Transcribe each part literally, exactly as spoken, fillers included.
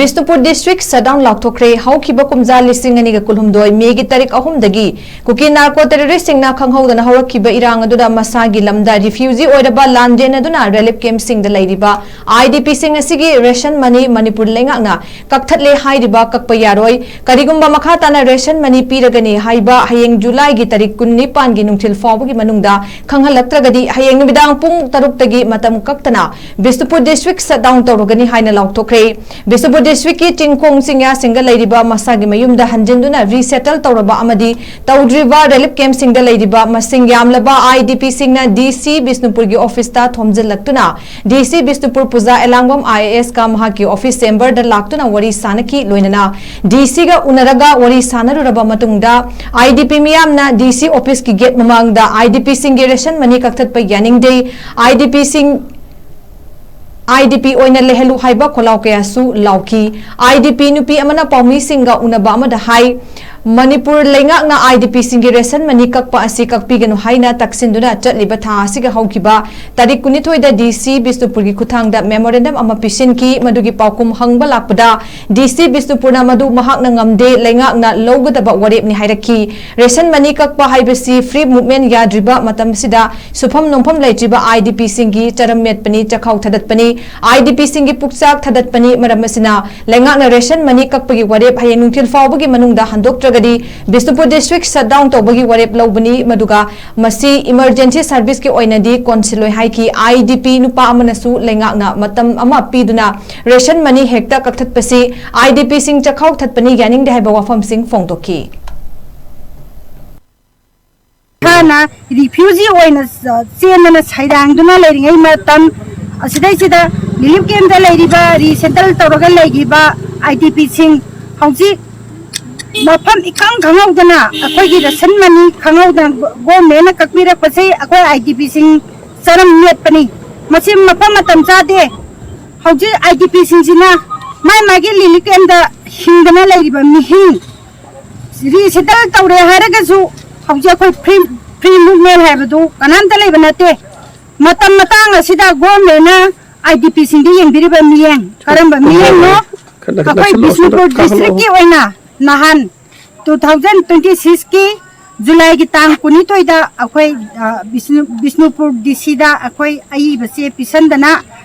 Bishnupur district shutdown ꯂꯥꯎꯊꯣꯛꯈ꯭ꯔꯦ꯫ ꯍꯧꯈꯤꯕ ꯀꯨꯝꯖꯥ ꯂꯤꯁꯤꯡ ꯑꯅꯤꯒ ꯀꯨꯟꯍꯨꯝꯗꯣꯏ ꯃꯦꯒꯤ ꯇꯥꯔꯤꯛ ꯑꯍꯨꯝꯗꯒꯤ ꯀꯨꯀꯤ ꯅꯥꯔꯀꯣ ꯇꯦꯔꯣꯔꯤꯁꯁꯤꯡꯅ ꯈꯪꯍꯧꯗꯅ ꯍꯧꯔꯛꯈꯤꯕ ꯏꯔꯥꯡ ꯑꯗꯨꯗ ꯃꯁꯥꯒꯤ ꯂꯝꯗ ꯔꯤꯐ꯭ꯌꯨꯖꯤ ꯑꯣꯏꯔꯕ ꯂꯥꯟꯖꯦꯟꯅꯗꯨꯅ ꯔꯤꯂꯤꯐ ꯀꯦꯝꯞꯁꯤꯡꯗ ꯂꯩꯔꯤꯕ ꯑꯥꯏ ꯗꯤ ꯄꯤꯁꯤꯡ ꯑꯁꯤꯒꯤ ꯔꯦꯁꯟ ꯃꯅꯤ ꯃꯅꯤꯄꯨꯔ ꯂꯩꯉꯥꯛꯅ ꯀꯛꯊꯠꯂꯦ ꯍꯥꯏꯔꯤꯕ ꯀꯛꯄ ꯌꯥꯔꯣꯏ꯫ ꯀꯔꯤꯒꯨꯝꯕ ꯃꯈꯥ ꯇꯥꯅ ꯔꯦꯁꯟ ꯃꯅꯤ ꯄꯤꯔꯒꯅꯤ ꯍꯥꯏꯕ ꯍꯌꯦꯡ ꯖꯨꯂꯥꯏꯒꯤ ꯇꯥꯔꯤꯛ ꯀꯨꯟꯅꯤꯄꯥꯟꯒꯤ ꯅꯨꯡꯊꯤꯜ ꯐꯥꯎꯕꯒꯤ ꯃꯅꯨꯡꯗ ꯈꯪꯍꯜꯂꯛꯇ꯭ꯔꯒꯗꯤ ꯍꯌꯦꯡ ꯅꯨꯃꯤꯗꯥꯡ ꯄꯨꯡ ꯇꯔꯨꯛꯇꯒꯤ ꯃꯇꯝ ꯀꯛꯇꯅ ꯕꯤꯁꯅꯨꯄꯨꯔ ꯗꯤꯁꯇ꯭ꯔꯤꯛ ꯁꯠꯗꯥꯎꯟ ꯇꯧꯔꯒꯅꯤ ꯍꯥꯏꯅ ꯂꯥꯎꯊꯣꯛꯈ꯭ꯔꯦ꯫ ꯕꯤꯁꯅꯨꯄꯨꯔ ꯗꯤꯁꯇ꯭ꯔꯤꯛꯀꯤ ꯆꯤꯡꯈꯣꯡ ꯆꯤꯡꯌꯥꯁꯤꯡꯗ ꯂꯩꯔꯤꯕ ꯃꯁꯥꯒꯤ ꯃꯌꯨꯝꯗ ꯍꯟꯖꯤꯟꯗꯨꯅ ꯔꯤꯁꯦꯇꯜ ꯇꯧꯔꯕ ꯑꯃꯗꯤ ꯇꯧꯗ꯭ꯔꯤꯕ ꯔꯤꯂꯤꯐ ꯀꯦꯝꯞꯁꯤꯡꯗ ꯂꯩꯔꯤꯕ ꯃꯁꯤꯡ ꯌꯥꯝꯂꯕ ꯑꯥꯏ ꯗꯤ ꯄꯤꯁꯤꯡꯅ ꯗꯤ ꯁꯤ ꯕꯤꯁꯅꯨꯄꯨꯔꯒꯤ ꯑꯣꯐꯤꯁꯇ ꯊꯣꯝꯖꯤꯜꯂꯛꯇꯨꯅ ꯗꯤ ꯁꯤ ꯕꯤꯁꯅꯨꯄꯨꯔ ꯄꯨꯖꯥ ꯑꯦꯂꯥꯡꯕꯝ ꯑꯥꯏ ꯑꯦ ꯑꯦꯁꯀ ꯃꯍꯥꯛꯀꯤ ꯑꯣꯐꯤꯁ ꯆꯦꯝꯕꯔꯗ ꯂꯥꯛꯇꯨꯅ ꯋꯥꯔꯤ ꯁꯥꯅꯈꯤ꯫ ꯂꯣꯏꯅꯅ ꯗꯤ ꯁꯤꯒ ꯎꯅꯔꯒ ꯋꯥꯔꯤ ꯁꯥꯅꯔꯨꯔꯕ ꯃꯇꯨꯡꯗ ꯑꯥꯏ ꯗꯤ ꯄꯤ ꯃꯤꯌꯥꯝꯅ ꯗꯤ ꯁꯤ ꯑꯣꯐꯤꯁꯀꯤ ꯒꯦꯠ ꯃꯃꯥꯡꯗ ꯑꯥꯏ ꯗꯤ ꯄꯤꯁꯤꯡꯒꯤ ꯔꯦꯁꯟ ꯃꯅꯤ ꯀꯛꯊꯠꯄ ꯌꯥꯅꯤꯡꯗꯦ, ꯑꯥꯏ ꯗꯤ ꯄꯤꯁꯤꯡ ꯑꯥꯏ ꯗꯤ ꯄꯤ ꯑꯣꯏꯅ ꯂꯩꯍꯜꯂꯨ ꯍꯥꯏꯕ ꯈꯣꯜꯂꯥꯎ ꯀꯌꯥꯁꯨ ꯂꯥꯎꯈꯤ꯫ ꯑꯥꯏ ꯗꯤ ꯄꯤ ꯅꯨꯄꯤ ꯑꯃꯅ ꯄꯥꯎꯃꯤꯁꯤꯡꯒ ꯎꯅꯕ ꯑꯃꯗ ꯍꯥꯏ, ꯃꯅꯤꯄꯨꯔ ꯂꯩꯉꯥꯛꯅ ꯑꯥꯏ ꯗꯤ ꯄꯤꯁꯤꯡꯒꯤ ꯔꯦꯁꯟ ꯃꯅꯤ ꯀꯛꯄ ꯑꯁꯤ ꯀꯛꯄꯤꯒꯅꯨ ꯍꯥꯏꯅ ꯇꯛꯁꯤꯟꯗꯨꯅ ꯆꯠꯂꯤꯕ ꯊꯥ ꯑꯁꯤꯒ ꯍꯧꯈꯤꯕ ꯇꯥꯔꯤꯛ ꯀꯨꯟꯅꯤꯊꯣꯏꯗ ꯗꯤ ꯁꯤ ꯕꯤꯁꯅꯨꯄꯨꯔꯒꯤ ꯈꯨꯠꯊꯥꯡꯗ ꯃꯦꯃꯣꯔꯦꯟꯗꯝ ꯑꯃ ꯄꯤꯁꯤꯟꯈꯤ꯫ ꯃꯗꯨꯒꯤ ꯄꯥꯎꯈꯨꯝ ꯍꯪꯕ ꯂꯥꯛꯄꯗ ꯗꯤ ꯁꯤ ꯕꯤꯁꯅꯨꯄꯨꯔꯅ ꯃꯗꯨ ꯃꯍꯥꯛꯅ ꯉꯝꯗꯦ, ꯂꯩꯉꯥꯛꯅ ꯂꯧꯒꯗꯕ ꯋꯥꯔꯦꯞꯅꯤ ꯍꯥꯏꯔꯛꯈꯤ꯫ ꯔꯦꯁꯟ ꯃꯅꯤ ꯀꯛꯄ ꯍꯥꯏꯕꯁꯤ ꯐ꯭ꯔꯤ ꯃꯨꯚꯃꯦꯟ ꯌꯥꯗ꯭ꯔꯤꯕ ꯃꯇꯝꯁꯤꯗ ꯁꯨꯐꯝ ꯅꯣꯝꯐꯝ ꯂꯩꯇ꯭ꯔꯤꯕ ꯑꯥꯏ ꯗꯤ ꯄꯤꯁꯤꯡꯒꯤ ꯆꯔꯝ ꯃꯦꯠꯄꯅꯤ, ꯆꯈꯥꯎ ꯊꯗꯠꯄꯅꯤ, ꯑꯥꯏ ꯗꯤ ꯄꯤꯁꯤꯡꯒꯤ ꯄꯨꯛꯆꯥꯛ ꯊꯗꯠꯄꯅꯤ꯫ ꯃꯔꯝ ꯑꯁꯤꯅ ꯂꯩꯉꯥꯛꯅ ꯔꯦꯁꯟ ꯃꯅꯤ ꯀꯛꯄꯒꯤ ꯋꯥꯔꯦꯞ ꯍꯌꯦꯡ ꯅꯨꯡꯊꯤꯜ ꯐꯥꯎꯕꯒꯤ ꯃꯅꯨꯡꯗ ꯍꯟꯗꯣꯛꯇ꯭ꯔꯒꯗꯤ ꯕꯤꯁꯅꯨꯄꯨꯔ ꯗꯤꯁꯇ꯭ꯔꯤꯛ ꯁꯠꯗꯥꯎꯟ ꯇꯧꯕꯒꯤ ꯋꯥꯔꯦꯞ ꯂꯧꯕꯅꯤ꯫ ꯃꯗꯨꯒ ꯃꯁꯤ ꯏꯃꯔꯖꯦꯟꯁꯤ ꯁꯔꯚꯤꯁꯀꯤ ꯑꯣꯏꯅꯗꯤ ꯀꯣꯟꯁꯤꯜꯂꯣꯏ ꯍꯥꯏꯈꯤ꯫ ꯑꯥꯏ ꯗꯤ ꯄꯤ ꯅꯨꯄꯥ ꯑꯃꯅꯁꯨ ꯂꯩꯉꯥꯛꯅ ꯃꯇꯝ ꯑꯃ ꯄꯤꯗꯨꯅ ꯔꯦꯁꯟ ꯃꯅꯤ ꯍꯦꯛꯇ ꯀꯛꯊꯠꯄꯁꯤ ꯑꯥꯏ ꯗꯤ ꯄꯤꯁꯤꯡ ꯆꯈꯥꯎ ꯊꯠꯄꯅꯤ ꯌꯥꯅꯤꯡꯗꯦ ꯍꯥꯏꯕ ꯋꯥꯐꯝꯁꯤꯡ ꯐꯣꯡꯗꯣꯛꯈꯤ꯫ ꯍꯥꯟꯅ ꯔꯤꯐ꯭ꯌꯨꯖꯤ ꯑꯣꯏꯅ ꯆ-, ꯆꯦꯟꯗꯅ ꯁꯩꯗꯥꯡꯗꯨꯅ ꯂꯩꯔꯤꯉꯩ ꯃꯇꯝ ꯑꯁꯤꯗꯩꯁꯤꯗ ꯔꯤꯂꯤꯐ ꯀꯦꯝꯞꯇ ꯂꯩꯔꯤꯕ, ꯔꯤꯁꯦꯇꯜ ꯇꯧꯔꯒ ꯂꯩꯈꯤꯕ ꯑꯥꯏ ꯗꯤ ꯄꯤꯁꯤꯡ ꯍꯧꯖꯤꯛ ꯃꯐꯝ ꯏꯈꯪ ꯈꯪꯍꯧꯗꯅ, ꯑꯩꯈꯣꯏꯒꯤ ꯔꯦꯁꯟ ꯃꯅꯤ ꯈꯪꯍꯧꯗꯅ ꯒꯣ-, ꯒꯣꯔꯃꯦꯟꯅ ꯀꯛꯄꯤꯔꯛꯄꯁꯦ ꯑꯩꯈꯣꯏ ꯑꯥꯏ ꯗꯤ ꯄꯤꯁꯤꯡ ꯆꯔꯝ ꯃꯦꯠꯄꯅꯤ꯫ ꯃꯁꯤ ꯃꯐꯝ ꯃꯇꯝ ꯆꯥꯗꯦ꯫ ꯍꯧꯖꯤꯛ ꯑꯥꯏ ꯗꯤ ꯄꯤꯁꯤꯡꯁꯤꯅ ꯃꯥꯏ ꯃꯥꯒꯤ ꯔꯤꯂꯤꯐ ꯀꯦꯝꯞꯇ ꯍꯤꯡꯗꯅ ꯂꯩꯔꯤꯕ ꯃꯤꯁꯤꯡ ꯔꯤꯁꯦꯇꯜ ꯇꯧꯔꯦ ꯍꯥꯏꯔꯒꯁꯨ ꯍꯧꯖꯤꯛ ꯑꯩꯈꯣꯏ ꯐ꯭ꯔꯤ, ꯐ꯭ꯔꯤ ꯃꯨꯚꯃꯦꯟ ꯍꯥꯏꯕꯗꯨ ꯀꯅꯥꯝꯇ ꯂꯩꯕ ꯅꯠꯇꯦ꯫ ꯃꯇꯝ ꯃꯇꯥꯡ ꯑꯁꯤꯗ ꯒꯣꯔꯃꯦꯟꯅ ꯑꯥꯏ ꯗꯤ ꯄꯤꯁꯤꯡꯗ ꯌꯦꯡꯕꯤꯔꯤꯕ ꯃꯤꯠꯌꯦꯡ ꯀꯔꯝꯕ ꯃꯤꯠꯌꯦꯡꯅꯣ? ꯑꯩꯈꯣꯏ ꯕꯤꯁꯅꯨꯄꯨꯔ ꯗꯤꯁꯇ꯭ꯔꯤꯛꯀꯤ ꯑꯣꯏꯅ ꯅꯍꯥꯟ ꯇꯨ ꯊꯥꯎꯖꯟ ꯇ꯭ꯋꯦꯟꯇꯤ ꯁꯤꯛꯁꯀꯤ ꯖꯨꯂꯥꯏꯒꯤ ꯇꯥꯡ ꯀꯨꯟꯅꯤꯊꯣꯏꯗ ꯑꯩꯈꯣꯏ, ꯑ, ꯕꯤꯁꯅꯨ-, ꯕꯤꯁꯅꯨꯄꯨꯔ ꯗꯤ ꯁꯤꯗ ꯑꯩꯈꯣꯏ ꯑꯏꯕꯁꯦ ꯄꯤꯁꯟꯗꯅ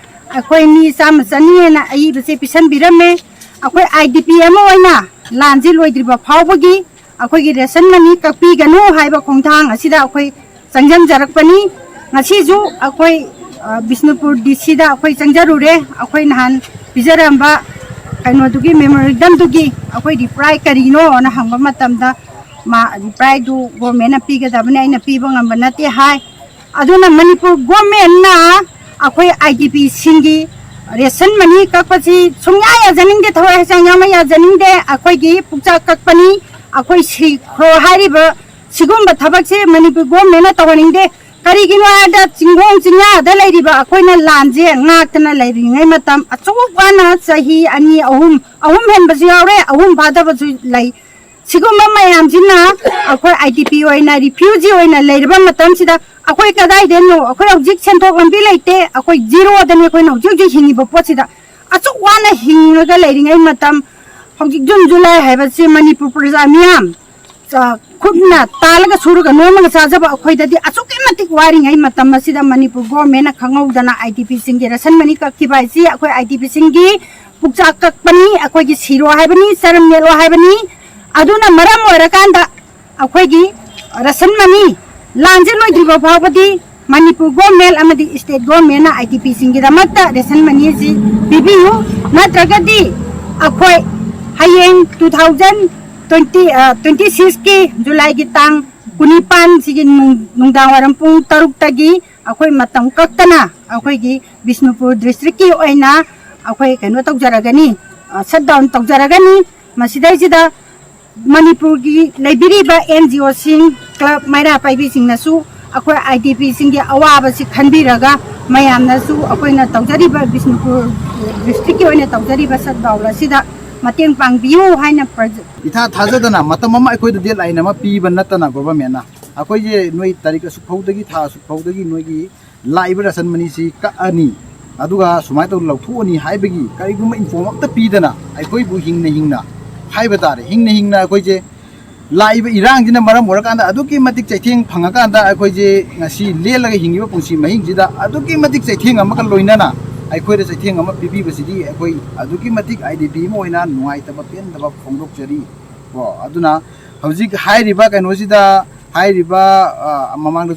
ꯑꯩꯈꯣꯏ ꯃꯤ ꯆꯥꯝꯃ ꯆꯅꯤ ꯍꯦꯟꯅ ꯑꯏꯕꯁꯦ ꯄꯤꯁꯟꯕꯤꯔꯝꯃꯦ꯫ ꯑꯩꯈꯣꯏ ꯑꯥꯏ ꯗꯤ ꯄꯤ ꯑꯃ ꯑꯣꯏꯅ ꯂꯥꯟꯁꯤ ꯂꯣꯏꯗ꯭ꯔꯤꯕ ꯐꯥꯎꯕꯒꯤ ꯑꯩꯈꯣꯏꯒꯤ ꯔꯦꯁꯟ ꯃꯅꯤ ꯀꯛꯄꯤꯒꯅꯨ ꯍꯥꯏꯕ ꯈꯣꯡꯊꯥꯡ ꯑꯁꯤꯗ ꯑꯩꯈꯣꯏ ꯆꯪꯁꯤꯟꯖꯔꯛꯄꯅꯤ꯫ ꯉꯁꯤꯁꯨ ꯑꯩꯈꯣꯏ, ꯑ, ꯕꯤꯁꯅꯨꯄꯨꯔ ꯗꯤ ꯁꯤꯗ ꯑꯩꯈꯣꯏ ꯆꯪꯖꯔꯨꯔꯦ꯫ ꯑꯩꯈꯣꯏ ꯅꯍꯥꯟ ꯄꯤꯖꯔꯝꯕ ꯀꯩꯅꯣꯗꯨꯒꯤ, ꯃꯦꯃꯣꯔꯦꯟꯗꯝꯗꯨꯒꯤ ꯑꯩꯈꯣꯏ ꯔꯤꯄ꯭ꯂꯥꯏ ꯀꯔꯤꯅꯣꯅ ꯍꯪꯕ ꯃꯇꯝꯗ, ꯃꯥ ꯔꯤꯄ꯭ꯂꯥꯏꯗꯨ ꯒꯣꯔꯃꯦꯟꯅ ꯄꯤꯒꯗꯕꯅꯤ, ꯑꯩꯅ ꯄꯤꯕ ꯉꯝꯕ ꯅꯠꯇꯦ ꯍꯥꯏ꯫ ꯑꯗꯨꯅ ꯃꯅꯤꯄꯨꯔ ꯒꯣꯔꯃꯦꯟꯅ ꯑꯩꯈꯣꯏ ꯑꯥꯏ ꯗꯤ ꯄꯤꯁꯤꯡꯒꯤ ꯔꯦꯁꯟ ꯃꯅꯤ ꯀꯛꯄꯁꯤ ꯁꯨꯡꯌꯥ ꯌꯥꯖꯅꯤꯡꯗꯦ, ꯊꯋꯥꯏ ꯍꯛꯆꯥꯡ ꯌꯥꯎꯅ ꯌꯥꯖꯅꯤꯡꯗꯦ꯫ ꯑꯩꯈꯣꯏꯒꯤ ꯄꯨꯛꯆꯥꯛ ꯀꯛꯄꯅꯤ, ꯑꯩꯈꯣꯏ ꯁꯤꯈ꯭ꯔꯣ ꯍꯥꯏꯔꯤꯕ ꯁꯤꯒꯨꯝꯕ ꯊꯕꯛꯁꯦ ꯃꯅꯤꯄꯨꯔ ꯒꯣꯔꯃꯦꯟꯅ ꯇꯧꯍꯟꯅꯤꯡꯗꯦ꯫ ꯀꯔꯤꯒꯤꯅꯣ ꯍꯥꯏꯕꯗ ꯆꯤꯡꯈꯣꯡ ꯆꯤꯡꯌꯥꯗ ꯂꯩꯔꯤꯕ ꯑꯩꯈꯣꯏꯅ ꯂꯥꯟꯁꯦ ꯉꯥꯛꯇꯅ ꯂꯩꯔꯤꯉꯩ ꯃꯇꯝ, ꯑꯁꯨꯛ ꯋꯥꯅ ꯆꯍꯤ ꯑꯅꯤ, ꯑꯍꯨꯝ, ꯑꯍꯨꯝ ꯍꯦꯟꯕꯁꯨ ꯌꯥꯎꯔꯦ, ꯑꯍꯨꯝ ꯐꯥꯗꯕꯁꯨ ꯂꯩ꯫ ꯁꯤꯒꯨꯝꯕ ꯃꯌꯥꯝꯁꯤꯅ ꯑꯩꯈꯣꯏ ꯑꯥꯏ ꯗꯤ ꯄꯤ ꯑꯣꯏꯅ, ꯔꯤꯐ꯭ꯌꯨꯖꯤ ꯑꯣꯏꯅ ꯂꯩꯔꯕ ꯃꯇꯝꯁꯤꯗ ꯑꯩꯈꯣꯏ ꯀꯗꯥꯏꯗꯅꯣ? ꯑꯩꯈꯣꯏ ꯍꯧꯖꯤꯛ ꯁꯦꯟꯊꯣꯛ ꯂꯝꯕꯤ ꯂꯩꯇꯦ, ꯑꯩꯈꯣꯏ ꯖꯤꯔꯣꯗꯅꯤ ꯑꯩꯈꯣꯏꯅ ꯍꯧꯖꯤꯛ ꯍꯧꯖꯤꯛ ꯍꯤꯡꯉꯤꯕ ꯄꯣꯠꯁꯤꯗ꯫ ꯑꯁꯨꯛ ꯋꯥꯅ ꯍꯤꯡꯉꯒ ꯂꯩꯔꯤꯉꯩ ꯃꯇꯝ, ꯍꯧꯖꯤꯛ ꯖꯨꯟ ꯖꯨꯂꯥꯏ ꯍꯥꯏꯕꯁꯤ ꯃꯅꯤꯄꯨꯔ ꯄ꯭ꯔꯖꯥ ꯃꯤꯌꯥꯝ, ꯑ, ꯈꯨꯠꯅ ꯇꯥꯜꯂꯒ ꯁꯨꯔꯒ ꯅꯣꯝꯃꯒ ꯆꯥꯖꯕ ꯑꯩꯈꯣꯏꯗꯗꯤ ꯑꯁꯨꯛꯀꯤ ꯃꯇꯤꯛ ꯋꯥꯔꯤꯉꯩ ꯃꯇꯝ ꯑꯁꯤꯗ ꯃꯅꯤꯄꯨꯔ ꯒꯣꯔꯃꯦꯟꯅ ꯈꯪꯍꯧꯗꯅ ꯑꯥꯏ ꯗꯤ ꯄꯤꯁꯤꯡꯒꯤ ꯔꯦꯁꯟ ꯃꯅꯤ ꯀꯛꯈꯤꯕ ꯍꯥꯏꯁꯤ ꯑꯩꯈꯣꯏ ꯑꯥꯏ ꯗꯤ ꯄꯤꯁꯤꯡꯒꯤ ꯄꯨꯛꯆꯥꯛ ꯀꯛꯄꯅꯤ, ꯑꯩꯈꯣꯏꯒꯤ ꯁꯤꯔꯣ ꯍꯥꯏꯕꯅꯤ, ꯆꯔꯝ ꯅꯦꯠꯂꯣ ꯍꯥꯏꯕꯅꯤ꯫ ꯑꯗꯨꯅ ꯃꯔꯝ ꯑꯣꯏꯔꯀꯥꯟꯗ ꯑꯩꯈꯣꯏꯒꯤ ꯔꯦꯁꯟ ꯃꯅꯤ ꯂꯥꯟꯁꯦ ꯂꯣꯏꯗ꯭ꯔꯤꯕ ꯐꯥꯎꯕꯗꯤ ꯃꯅꯤꯄꯨꯔ ꯒꯣꯔꯃꯦꯟ ꯑꯃꯗꯤ ꯁ꯭ꯇꯦꯠ ꯒꯣꯔꯃꯦꯟꯅ ꯑꯥꯏ ꯗꯤ ꯄꯤꯁꯤꯡꯒꯤꯗꯃꯛꯇ ꯔꯦꯁꯟ ꯃꯅꯤ ꯑꯁꯤ ꯄꯤꯕꯤꯌꯨ, ꯅꯠꯇ꯭ꯔꯒꯗꯤ ꯑꯩꯈꯣꯏ ꯍꯌꯦꯡ ꯇꯨ ꯊꯥꯎꯖꯟ ꯇ꯭ꯋꯦꯟꯇꯤ, ꯑ, ꯇ꯭ꯋꯦꯟꯇꯤ ꯁꯤꯛꯁꯀꯤ ꯖꯨꯂꯥꯏꯒꯤ ꯇꯥꯡ ꯀꯨꯟꯅꯤꯄꯥꯟꯁꯤꯒꯤ ꯅꯨꯡ-, ꯅꯨꯡꯗꯥꯡ ꯋꯥꯏꯔꯝ ꯄꯨꯡ ꯇꯔꯨꯛꯇꯒꯤ ꯑꯩꯈꯣꯏ ꯃꯇꯝ ꯀꯛꯇꯅ ꯑꯩꯈꯣꯏꯒꯤ ꯕꯤꯁꯅꯨꯄꯨꯔ ꯗꯤꯁꯇ꯭ꯔꯤꯛꯀꯤ ꯑꯣꯏꯅ ꯑꯩꯈꯣꯏ ꯀꯩꯅꯣ ꯇꯧꯖꯔꯒꯅꯤ, ꯑ, ꯁꯠ ꯗꯥꯎꯟ ꯇꯧꯖꯔꯒꯅꯤ꯫ ꯃꯁꯤꯗꯩꯁꯤꯗ ꯃꯅꯤꯄꯨꯔꯒꯤ ꯂꯩꯕꯤꯔꯤꯕ ꯑꯦꯟ ꯖꯤ ꯑꯣꯁꯤꯡ, ꯀ꯭ꯂꯕ, ꯃꯩꯔꯥ ꯄꯥꯏꯕꯤꯁꯤꯡꯅꯁꯨ ꯑꯩꯈꯣꯏ ꯑꯥꯏ ꯗꯤ ꯄꯤꯁꯤꯡꯒꯤ ꯑꯋꯥꯕꯁꯤ ꯈꯟꯕꯤꯔꯒ ꯃꯌꯥꯝꯅꯁꯨ ꯑꯩꯈꯣꯏꯅ ꯇꯧꯖꯔꯤꯕ ꯕꯤꯁꯅꯨꯄꯨꯔ ꯗꯤꯁꯇ꯭ꯔꯤꯛꯀꯤ ꯑꯣꯏꯅ ꯇꯧꯖꯔꯤꯕ ꯁꯠ ꯗꯥꯎꯟ ꯑꯁꯤꯗ ꯃꯇꯦꯡ ꯄꯥꯡꯕꯤꯌꯨ ꯍꯥꯏꯅ ꯄ꯭ꯔꯖ-, ꯏꯊꯥ ꯊꯥꯖꯗꯅ ꯃꯇꯝ ꯑꯃ ꯑꯩꯈꯣꯏꯗ ꯗꯦꯠꯂꯥꯏꯟ ꯑꯃ ꯄꯤꯕ ꯅꯠꯇꯅ ꯒꯣꯚꯔꯃꯦꯟꯅ ꯑꯩꯈꯣꯏꯁꯦ ꯅꯣꯏ ꯇꯥꯔꯤꯛ ꯑꯁꯨꯛ ꯐꯥꯎꯗꯒꯤ, ꯊꯥ ꯑꯁꯨꯛ ꯐꯥꯎꯗꯒꯤ ꯅꯣꯏꯒꯤ ꯂꯥꯛꯏꯕ ꯔꯦꯁꯟ ꯃꯅꯤꯁꯤ ꯀꯛꯑꯅꯤ, ꯑꯗꯨꯒ ꯁꯨꯃꯥꯏꯅ ꯇꯧꯅ ꯂꯧꯊꯣꯛꯑꯅꯤ ꯍꯥꯏꯕꯒꯤ ꯀꯔꯤꯒꯨꯝꯕ ꯏꯟꯐꯣꯔꯝ ꯑꯝꯇ ꯄꯤꯗꯅ ꯑꯩꯈꯣꯏꯕꯨ ꯍꯤꯡꯅ ꯍꯤꯡꯅ ꯍꯥꯏꯕ ꯇꯥꯔꯦ, ꯍꯤꯡꯅ ꯍꯤꯡꯅ ꯑꯩꯈꯣꯏꯁꯦ ꯂꯥꯛꯏꯕ ꯏꯔꯥꯡꯁꯤꯅ ꯃꯔꯝ ꯑꯣꯏꯔꯀꯥꯟꯗ ꯑꯗꯨꯛꯀꯤ ꯃꯇꯤꯛ ꯆꯩꯊꯦꯡ ꯐꯪꯉꯀꯥꯟꯗ ꯑꯩꯈꯣꯏꯁꯦ ꯉꯁꯤ ꯂꯦꯜꯂꯒ ꯍꯤꯡꯉꯤꯕ ꯄꯨꯟꯁꯤ ꯃꯍꯤꯡꯁꯤꯗ ꯑꯗꯨꯛꯀꯤ ꯃꯇꯤꯛ ꯆꯩꯊꯦꯡ ꯑꯃꯒ ꯂꯣꯏꯅꯅ ꯑꯩꯈꯣꯏꯗ ꯆꯩꯊꯦꯡ ꯑꯃ ꯄꯤꯕꯤꯕꯁꯤꯗꯤ ꯑꯩꯈꯣꯏ ꯑꯗꯨꯛꯀꯤ ꯃꯇꯤꯛ ꯑꯥꯏ ꯗꯤ ꯄꯤ ꯑꯃ ꯑꯣꯏꯅ ꯅꯨꯡꯉꯥꯏꯇꯕ ꯄꯦꯟꯗꯕ ꯐꯣꯡꯗꯣꯛꯆꯔꯤ꯫ ꯀꯣ, ꯑꯗꯨꯅ ꯍꯧꯖꯤꯛ ꯍꯥꯏꯔꯤꯕ ꯀꯩꯅꯣꯁꯤꯗ ꯍꯥꯏꯔꯤꯕ, ꯑ, ꯃꯃꯥꯡꯗꯁꯨ